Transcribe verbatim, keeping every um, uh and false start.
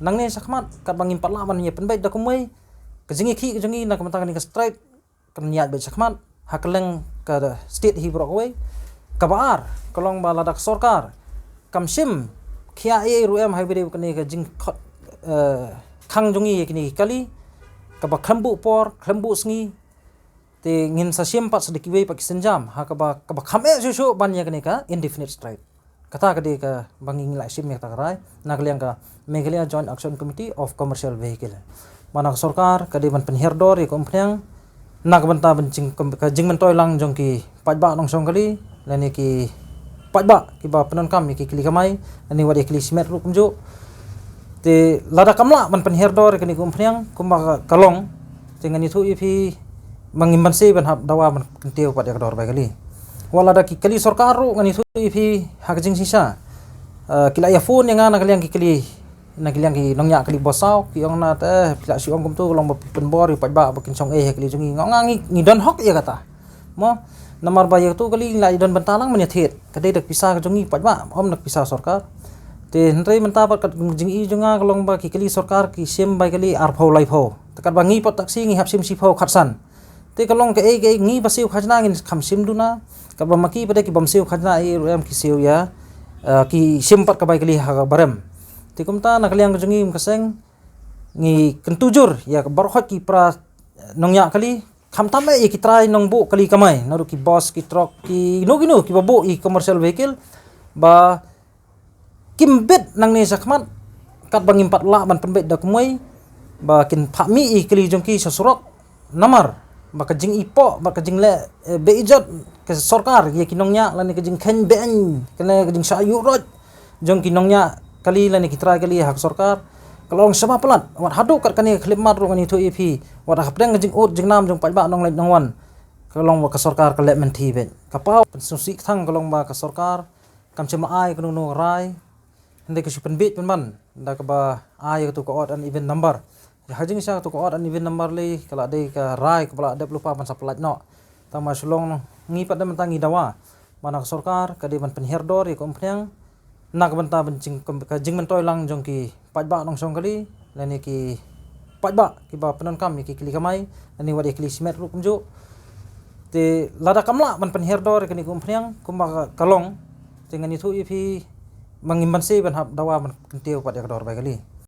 Nangne shakhmat katba ngim pat lah ban ïa pynbeit da kumwei, ka jingïakhih ka jong ngi na ka bynta kane ka strike kan ïaid beit shakhmat ha kylleng ka state hi baroh kawei. Kaba ar ka long ba lada ka sorkar kam shim khia ei ei ruh em ha kaba ïadei bad kane ka jingkhot, eh, khang jong ngi ïa kine ki kali, kaba khlem buh por khlem buh sngi, te ngin sa shim pat sa da kiwei pat ki sienjam ha kaba, kaba kham eh shuh shuh ban ïa kane ka indefinite strike. Kata ka dei kaba ngi la shim ïa kata ka rai na ka liang ka Meghalaya Joint Action Committee of Commercial Vehicle. Ba na ka sorkar ka dei ban pynhiar dor ïa ka umphniang na ka bynta ban jing, ka jingmyntoi lang jong ki paidbah nongshong kali lane ki paidbah kiba pyndonkam ïa ki kali kamai lane wat ïa ki kali shimet ruh kumjuh. Te lada kam lah ban pynhiar dor ïa kane ka umphniang kumba ka, ka long, te ngan ïathuh ïa phi ba ngim banse ban hap dawa ban kyntiew pat ïa ka dor bai kali. Wat lada ki kali sorkar ruh ngan ïathuh ïa phi ha ka jingshisha, eh, ki la ïa phone ïa nga na ka liang ki kali, na ka liang ki nongñiah kali ba saw, ki ong na te phi la shu ong kumtu ka long ba phi pynbor ïa u paidbah ba kin shong ei ha kali jong ngi. Nga ong ngi, ngi don hok ïa kata. Mo, namar ba ïa katu kali ngi la ïa don bynta lang ban ïa thied. Ka dei da ka pisa ka jong ngi paidbah, ym na ka pisa sorkar. Te hynrei mynta pat ka jingi jong nga ka long ba ki kali sorkar ki shim bai kali arphew laiphew. Te katba ngi pat taxi ngi hap shim shiphew khatsan. Te ka long kaei kaei, ngi ba siew khajna ngin kham shim duna. Katba ma ki pat de ki bym siew khajna ei ruh em ki siew ïa, eh, ki shim pat ka bai kali ha ka barem. Te kumta na ka liang ka jong ngi ym ka seng ngi kyntu jur ïa ka baroh ki para nongñiah kali, khamtam eh ïa ki trai nongbuh kali kamai, naduh ki bus, ki truck, kino kino kiba buh ïa ki commercial vehicle, ba kim bit nangne shakhmat katba ngim pat lah ban pynbeit da kumwei ba kin phah mih ïa ki kali jong ki sha surok. Namar ba ka jingipoh, ba ka jingleh, eh, beiijot ka sorkar ïa ki nongñiah lane ka jingkheiñ beiñ, kane ka jingshah ïuh roit jong ki nongñiah kali lane ki trai kali ha ka sorkar ka long shaba palat. Wat haduh kat kane ka khyllipmat ruh ngan ïathuh ïa phi, wat ha ka pdeng ka jingud jingnam jong paidbah nongleit nongwan, ka long ba ka sorkar ka leh mynthi beit. Ka paw pynsngewsih kthang ka long ba ka sorkar kam shym la ai kano kano ka rai, hynrei ka shu pynbiej pynban da kaba ai ïa katu ka odd and even number. Ha jingshisha katu ka odd and even number lei ka la dei ka rai kaba la dep lypa ban sa pyllait noh. Tangba shu long ngi pat de mynta ngi dawa ba na ka sorkar ka dei ban pynhiar dor ïa ka umphniang na ka bynta ban jing, ka jingmyntoi lang jong ki paidbah nongshong kali lane ki paidbah kiba pyndonkam ïa ki kali kamai lane wat ïa ki kali shimet ruh kumjuh. Te lada kam lah ban pynhiar dor ïa kane ka umphniang kumba ka, ka long, te ngan ïathuh ïa phi ba ngim banse ban hap dawa ban kyntiew pat ïa ka dor bai kali.